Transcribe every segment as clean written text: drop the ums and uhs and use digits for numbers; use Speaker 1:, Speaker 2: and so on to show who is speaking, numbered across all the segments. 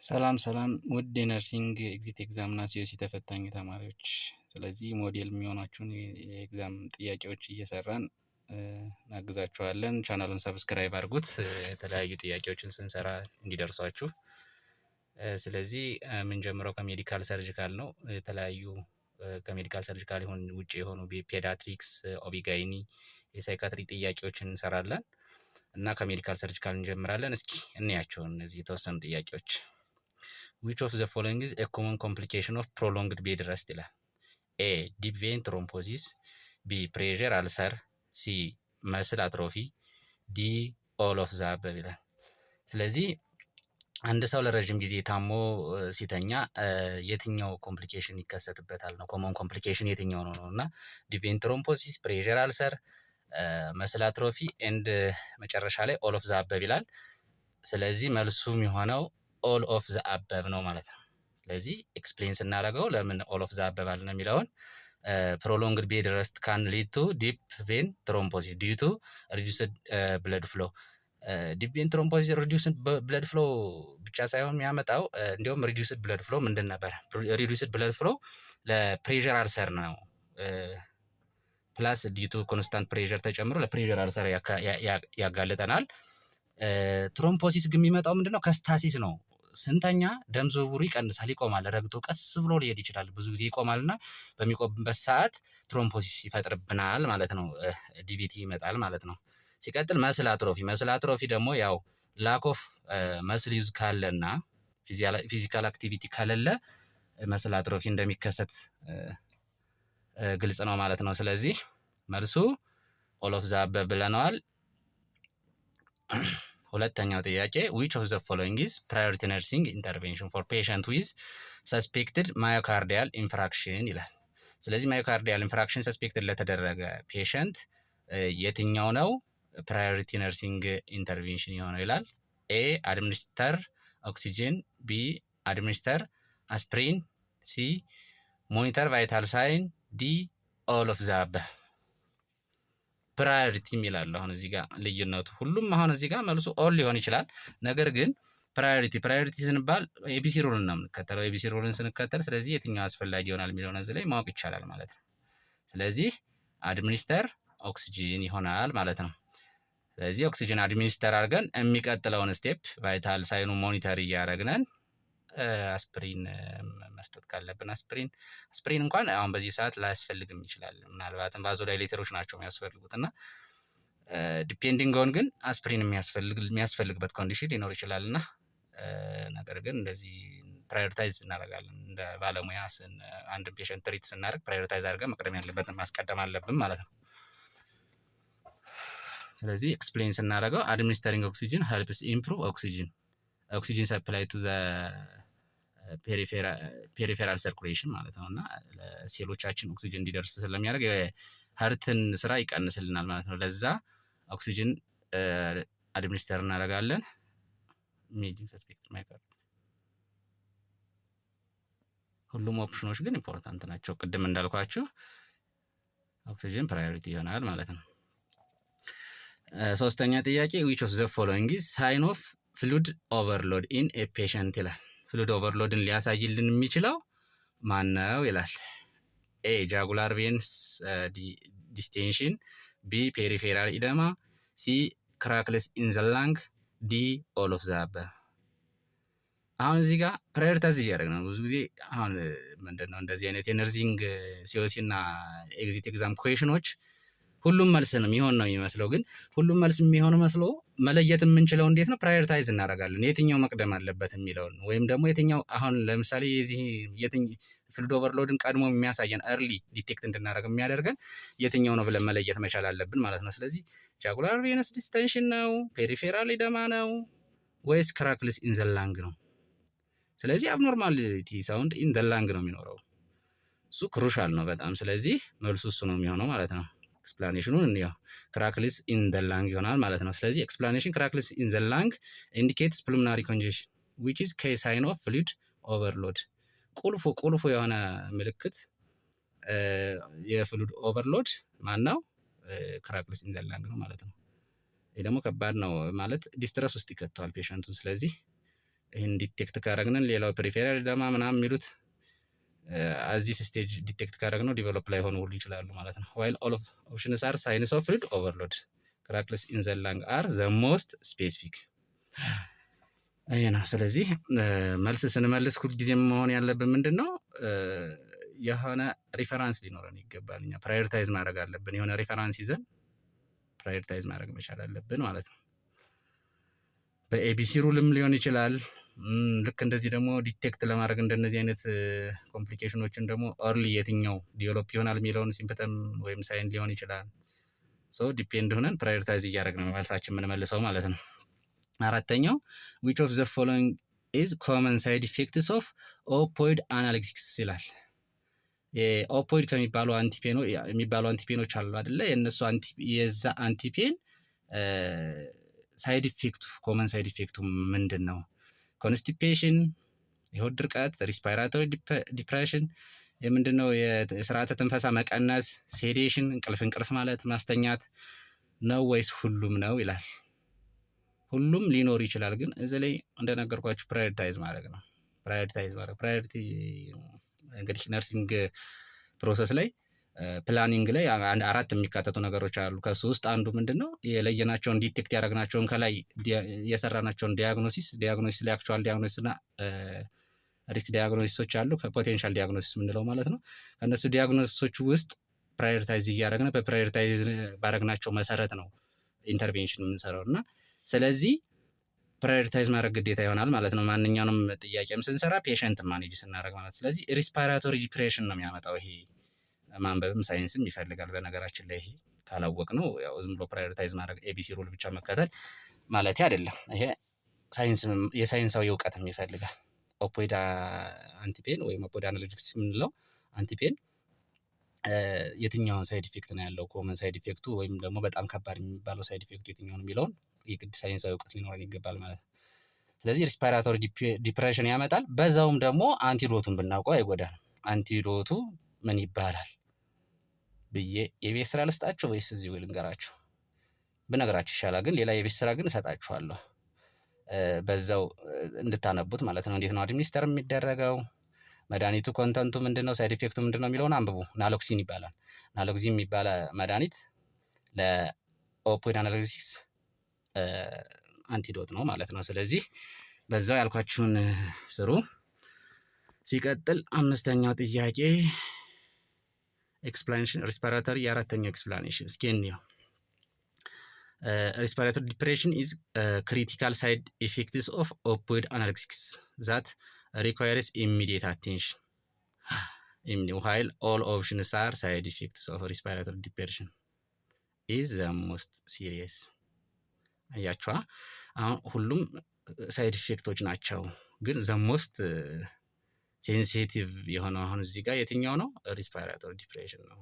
Speaker 1: ሰላም ሰላም ውድ የ nursing exit exam እና COC ተፈታኝ ተማሪዎች፣ ስለዚህ ሞዴል የሚሆናችሁን የ exam ጥያቄዎች እየሰራን እናግዛችኋለን። ቻናሉን subscribe አድርጉት የተለያዩ ጥያቄዎችን ስንሰራ እንዲደርሷችሁ። ስለዚህ የምንጀምረው ከ medical surgical ነው። የተለያዩ ከ medical surgical ይሁን ውጭ የሆኑ pediatrics፣ ob-gyne፣ የ psychiatry ጥያቄዎችን እንሰራለን እና ከ medical surgical እንጀምራለን። እስኪ እንያቸው እነዚህ የተወሰኑ ጥያቄዎች። Which of the following is a common complication of prolonged bed rest ይላል። A, deep vein thrombosis፣ B, pressure ulcer፣ C, muscle atrophy፣ D, all of the above ይላል። ስለዚህ አንድ ሰው ለረዥም ጊዜ ታሞ ሲተኛ የትኛው complication ይከሰትበታል ነው። Common complication የትኛው ነው ነው እና deep vein thrombosis፣ pressure ulcer፣ muscle atrophy and መጨረሻ ላይ all of the above ይላል። ስለዚህ መልሱ የሚሆነው all of the above ነው ማለት ነው። ስለዚህ explain ስናደርገው ለምን all of the above አልን የሚለውን prolonged bed rest can lead to deep vein thrombosis due to reduced blood flow። Deep vein thrombosis reduced blood flow ብቻ ሳይሆን የሚያመጣው እንዲሁም reduced blood flow ምንድን ነበር? Reduced blood flow ለ pressure ulcer ነው። Plus due to constant pressure ተጨምሮ ለ pressure ulcer ያጋልጠናል። Thrombosis ግን የሚመጣው ምንድነው? ከ stasis ነው። ስንተኛ ደም ዝውውሩ ይቀንሳል፣ ይቆማል። ረግቶ ቀስ ብሎ ሊሄድ ይችላል። ብዙ ጊዜ ይቆማል እና በሚቆምበት ሰዓት thrombosis ይፈጥርብናል ማለት ነው። DVT ይመጣል ማለት ነው። ሲቀጥል muscle atrophy። Muscle atrophy ደግሞ ያው lack of muscle use ካለና physical activity ከሌለ muscle atrophy እንደሚከሰት ግልጽ ነው ማለት ነው። ስለዚህ መልሱ all of the above ብለነዋል። ሁለተኛው ጥያቄ which of the following is priority nursing intervention for patient with suspected myocardial infarction ይላል። ስለዚህ myocardial infarction suspected ለተደረገ patient የትኛው ነው priority nursing intervention የሆነው ይላል። A, administer oxygen፣ B, administer aspirin፣ C, monitor vital sign፣ D, all of the above። Priority ይላሉ። አሁን እዚህ ጋር ልዩነቱ ሁሉም አሁን እዚህ ጋር መልሱ all ሊሆን ይችላል። ነገር ግን priority ስንባል ABC rule ን ነው የምንከተለው። ABC rule ን ስንከተል ስለዚህ የትኛው አስፈላጊ ይሆናል የሚለውን እዚህ ላይ ማወቅ ይቻላል ማለት ነው። ስለዚህ administer oxygen ይሆናል ማለት ነው። ስለዚህ oxygen administer አድርገን የሚቀጥለውን step vital sign ኑ monitor እያደረግነን አስፕሪን መስጠት ካለብን አስፕሪን እንኳን አሁን በዚህ ሰዓት ላያስፈልግም ይችላል። ምናልባትም vasodilator ኦች ናቸው የሚያስፈልጉት እና depending on ግን አስፕሪን የሚያስፈልግበት condition ሊኖር ይችላል እና ነገር ግን እንደዚህ prioritize እናደርጋለን። እንደ ባለሙያ አንድን patient treat ስናደርግ prioritize አድርገን መቅደም ያለበትን ማስቀደም አለብን ማለት ነው። ስለዚህ explain ስናደርገው administering oxygen helps improve oxygen supply to peripheral circulation ማለት ነው እና ሴሎቻችን ኦክሲጅን እንዲደርስ ስለሚያደርግ የ heart ን ስራ ይቀንስልናል ማለት ነው። ለዛ oxygen administer እናደርጋለን። Imaging suspect myocard ሁሉም option ኖች ግን important ናቸው። ቅድም እንዳልኳችሁ oxygen priority ይሆናል ማለት ነው። ሶስተኛ ጥያቄ which of the following is sign of fluid overload in a patient ይላል። Fluid overload ን ሊያሳይልን የሚችለው ማን ነው ይላል። A, jugular veins distension፣ B, peripheral edema፣ C, crackles in the lung፣ D, all of the above። አሁን እዚህ ጋር prioritize እያደረግን ነው። ብዙ ጊዜ አሁን ምንድን ነው እንደዚህ አይነት የ nursing COC እና exit exam question ኖች ሁሉም መልስ ነው የሚሆን ነው የሚመስለው። ግን ሁሉም መልስ የሚሆን መስሎ መለየት የምንችለው እንዴት ነው? Prioritize እናደርጋለን። የትኛው መቅደም አለበት የሚለውን ወይም ደግሞ የትኛው አሁን ለምሳሌ የዚህ fluid overload ን ቀድሞ የሚያሳየን early detect እንድናደርግ የሚያደርገን የትኛው ነው ብለን መለየት መቻል አለብን ማለት ነው። ስለዚህ jugular venous distension ነው፣ peripheral edema ነው ወይስ crackles in the lung ነው? ስለዚህ abnormality sound in the lung ነው የሚኖረው። እሱ crucial ነው በጣም። ስለዚህ መልሱ እሱ ነው የሚሆነው ማለት ነው። Explanation ኑን እንየው። Crackles in the lung ይሆናል ማለት ነው። ስለዚህ explanation crackles in the lung indicates pulmonary congestion, which is key sign of fluid overload። ቁልፉ የሆነ ምልክት የ fluid overload ማን ነው? Crackles in the lung ነው ማለት ነው። ይህ ደግሞ ከባድ ነው ማለት distress ውስጥ ይከተዋል patient ኡን። ስለዚህ ይህን detect ካረግንን ሌላው peripheral edema ምናምን የሚሉት at this stage detect ካረግነው develop ላይሆኑ ሁሉ ይችላሉ ማለት ነው። While all of options are signs of fluid overload, crackles in the lung are the most specific። ይሄ ነው። ስለዚህ መልስ ስንመልስ ሁልጊዜም መሆን ያለብን ምንድን ነው? የሆነ reference ሊኖረን ይገባል። እኛ prioritize ማድረግ አለብን። የሆነ reference ይዘን prioritize ማድረግ መቻል አለብን ማለት ነው። በ ABC rule ም ሊሆን ይችላል። ልክ እንደዚህ ደግሞ detect ለማድረግ እንደነዚህ አይነት complication ኖችን ደግሞ early የትኛው develop ይሆናል የሚለውን symptom ወይም sign ሊሆን ይችላል። So depend ሆነን prioritize እያደረግን ነው መልሳችን የምንመልሰው ማለት ነው። አራተኛው፣ which of the following is common side effects of opioid analgesics ይላል። Opioid ከሚባሉ antipain የሚባሉ antipain ኖች አሉ አይደለ? የእነሱ የዛ antipain side effect ኡ፣ common side effect ኡ ምንድን ነው? Constipation፣ የሆድ ድርቀት፣ respiratory depression የምንድን ነው? የስርዓተ ትንፈሳ መቀነስ፣ sedation እንቅልፍ እንቅልፍ ማለት፣ ማስተኛት ነው ወይስ ሁሉም ነው ይላል። ሁሉም ሊኖር ይችላል፣ ግን እዚህ ላይ እንደነገርኳችሁ prioritize ማድረግ ነው። Prioritize ማድረግ፣ priority እንግዲህ nursing process ላይ planning ላይ አራት የሚካተቱ ነገሮች አሉ። ከሱ ውስጥ አንዱ ምንድን ነው? የለየናቸውን፣ detect ያደረግናቸውን፣ ከላይ የሰራናቸውን diagnosis ላይ actual diagnosis እና risk diagnosis ኦች አሉ። ከ potential diagnosis የምንለው ማለት ነው። ከእነሱ diagnosis ኦች ውስጥ prioritize እያደረግን በ prioritize ባደረግናቸው መሰረት ነው intervention የምንሰራው። እና ስለዚህ prioritize ማድረግ ግዴታ ይሆናል ማለት ነው። ማንኛውንም ጥያቄም ስንሰራ፣ patient manage ስናደርግ ማለት። ስለዚህ respiratory depression ነው የሚያመጣው። ይሄ ማንበብም ሳይንስም ይፈልጋል። በነገራችን ላይ ይሄ ካላወቅ ነው ያው ዝም ብሎ prioritize ማድረግ፣ ABC rule ብቻ መከተል ማለት አይደለም። ይሄ ሳይንስ የሳይንሳዊ እውቀትም ይፈልጋል። Opioid antipain ወይም opioid analgesics የምንለው antipain የትኛውን side effect ነው ያለው፣ common side effect ኡ ወይም ደግሞ በጣም ከባድ የሚባለው side effect ኡ የትኛውን የሚለውን የግድ ሳይንሳዊ እውቀት ሊኖረን ይገባል ማለት ነው። ስለዚህ respiratory depression ያመጣል። በዛውም ደግሞ antidote ኡን ብናውቀው አይጎዳንም። Antidote ኡ ምን ይባላል ብዬ የቤት ስራ ልስጣችሁ ወይስ እዚሁ ልንገራችሁ? ብነግራችሁ ይሻላል፣ ግን ሌላ የቤት ስራ ግን እሰጣችኋለሁ። በዛው እንድታነቡት ማለት ነው። እንዴት ነው administer የሚደረገው? መድኃኒቱ content ኡ ምንድነው? Side effect ኡ ምንድነው የሚለውን አንብቡ። Naloxone ይባላል። Naloxone የሚባል መድኃኒት ለ opioid analgesics antidote ነው ማለት ነው። ስለዚህ በዛው ያልኳችሁን ስሩ። ሲቀጥል አምስተኛው ጥያቄ explanation respiratory፣ የአራተኛው explanation እስኪ እንየው። Respiratory depression is critical side effects of opioid analgesics that requires immediate attention. While all options are side effects of respiratory depression is the most serious። አያችኋ፣ አሁን ሁሉም side effect ኦች ናቸው፣ ግን the most sensitive የሆነው አሁን እዚህ ጋር የትኛው ነው? Respiratory depression ነው።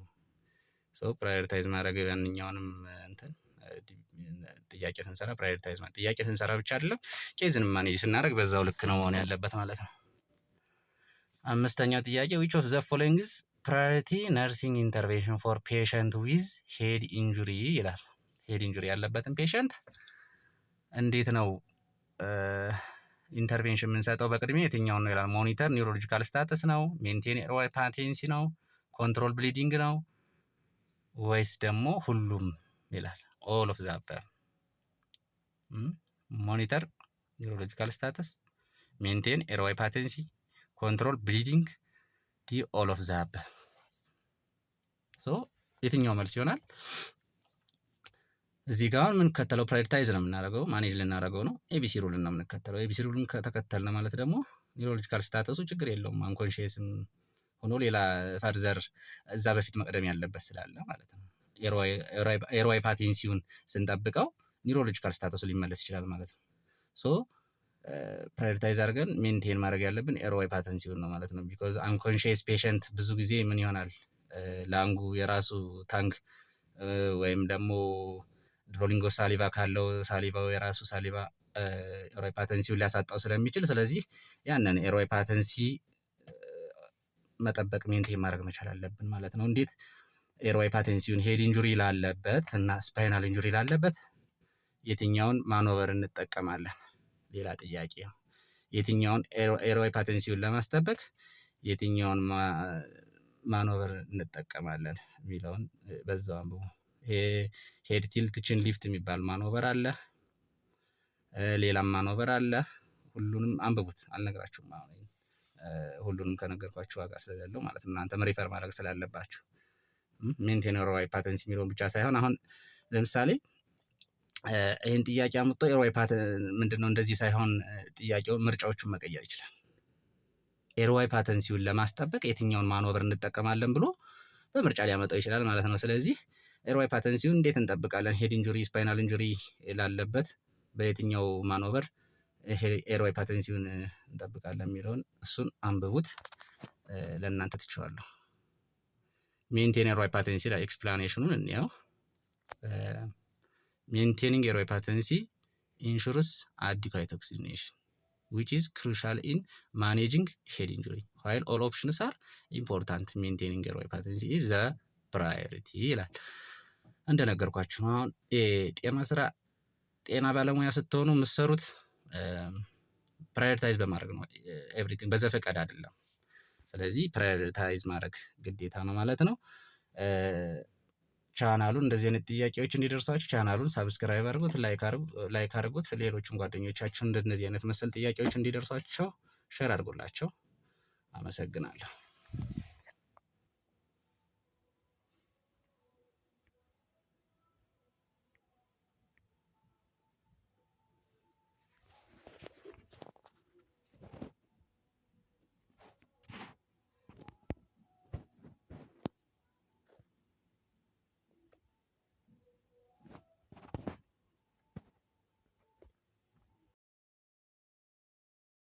Speaker 1: So prioritize ማድረግ ያንኛውንም እንትን ጥያቄ ስንሰራ፣ prioritize ጥያቄ ስንሰራ ብቻ አይደለም፣ case ን manage ስናደርግ በዛው ልክ ነው መሆን ያለበት ማለት ነው። አምስተኛው ጥያቄ፣ which of the following is priority nursing intervention for patient with head injury ይላል። Head injury ያለበትን patient እንዴት ነው intervention የምንሰጠው? በቅድሚያ የትኛውን ነው ይላል። Monitor neurological status ነው፣ maintain airway patency ነው፣ control bleeding ነው ወይስ ደግሞ ሁሉም ይላል። All of the above። Monitor neurological status፣ maintain airway patency፣ control bleeding፣ D all of the above። So የትኛው መልስ ይሆናል? እዚህ ጋር አሁን የምንከተለው prioritize ነው የምናደርገው፣ manage ልናደርገው ነው። ABC rule ነው የምንከተለው። ABC rule ን ከተከተልን ማለት ደግሞ neurological status ኡ ችግር የለውም፣ unconscious ም ሆኖ ሌላ further እዛ በፊት መቅደም ያለበት ስላለ ማለት ነው። Airway patency ውን ስንጠብቀው neurological status ኡ ሊመለስ ይችላል ማለት ነው። So prioritize አድርገን maintain ማድረግ ያለብን airway patency ውን ነው ማለት ነው። Because unconscious patient ብዙ ጊዜ ምን ይሆናል? Lung ኡ የራሱ tongue ወይም ደግሞ drooling saliva ካለው saliva ው የራሱ saliva airway patency ውን ሊያሳጣው ስለሚችል፣ ስለዚህ ያንን airway patency መጠበቅ፣ maintain ማድረግ መቻል አለብን ማለት ነው። እንዴት airway patency ውን head injury ላለበት እና spinal injury ላለበት የትኛውን maneuver እንጠቀማለን? ሌላ ጥያቄ ነው። የትኛውን airway patency ውን ለማስጠበቅ የትኛውን maneuver እንጠቀማለን የሚለውን በዛው አንብቡ። Head tilt chin lift የሚባል maneuver አለ። ሌላም maneuver አለ። ሁሉንም አንብቡት፣ አልነግራችሁም አሁን ሁሉንም ከነገርኳችሁ ዋጋ ስለሌለው ማለት ነው። እናንተም refer ማድረግ ስላለባችሁ maintain airway patency የሚለውን ብቻ ሳይሆን አሁን ለምሳሌ ይህን ጥያቄ አምጥቶ airway ምንድነው እንደዚህ ሳይሆን ጥያቄውን ምርጫዎቹን መቀየር ይችላል። Airway patency ውን ለማስጠበቅ የትኛውን maneuver እንጠቀማለን ብሎ በምርጫ ሊያመጣው ይችላል ማለት ነው። ስለዚህ airway patency ውን እንዴት እንጠብቃለን? Head injury፣ spinal injury ላለበት በየትኛው maneuver airway patency ውን እንጠብቃለን የሚለውን እሱን አንብቡት። ለእናንተ ትቼዋለሁ። Maintain airway patency ላይ explanation ኑን እንየው። Maintaining airway patency ensures adequate oxygenation, which is crucial in managing head injury. While all options are important, maintaining airway patency is the priority ይላል። እንደነገርኳችሁ ነው። አሁን የጤና ስራ ጤና ባለሙያ ስትሆኑ የምትሰሩት prioritize በማድረግ ነው። Everything በዘፈቀደ አይደለም። ስለዚህ prioritize ማድረግ ግዴታ ነው ማለት ነው። ቻናሉን እንደዚህ አይነት ጥያቄዎች እንዲደርሷችሁ ቻናሉን subscribe አድርጉት፣ like አድርጉት። ሌሎችም ጓደኞቻችሁን እንደነዚህ አይነት መሰል ጥያቄዎች እንዲደርሷቸው share አድርጉላቸው። አመሰግናለሁ።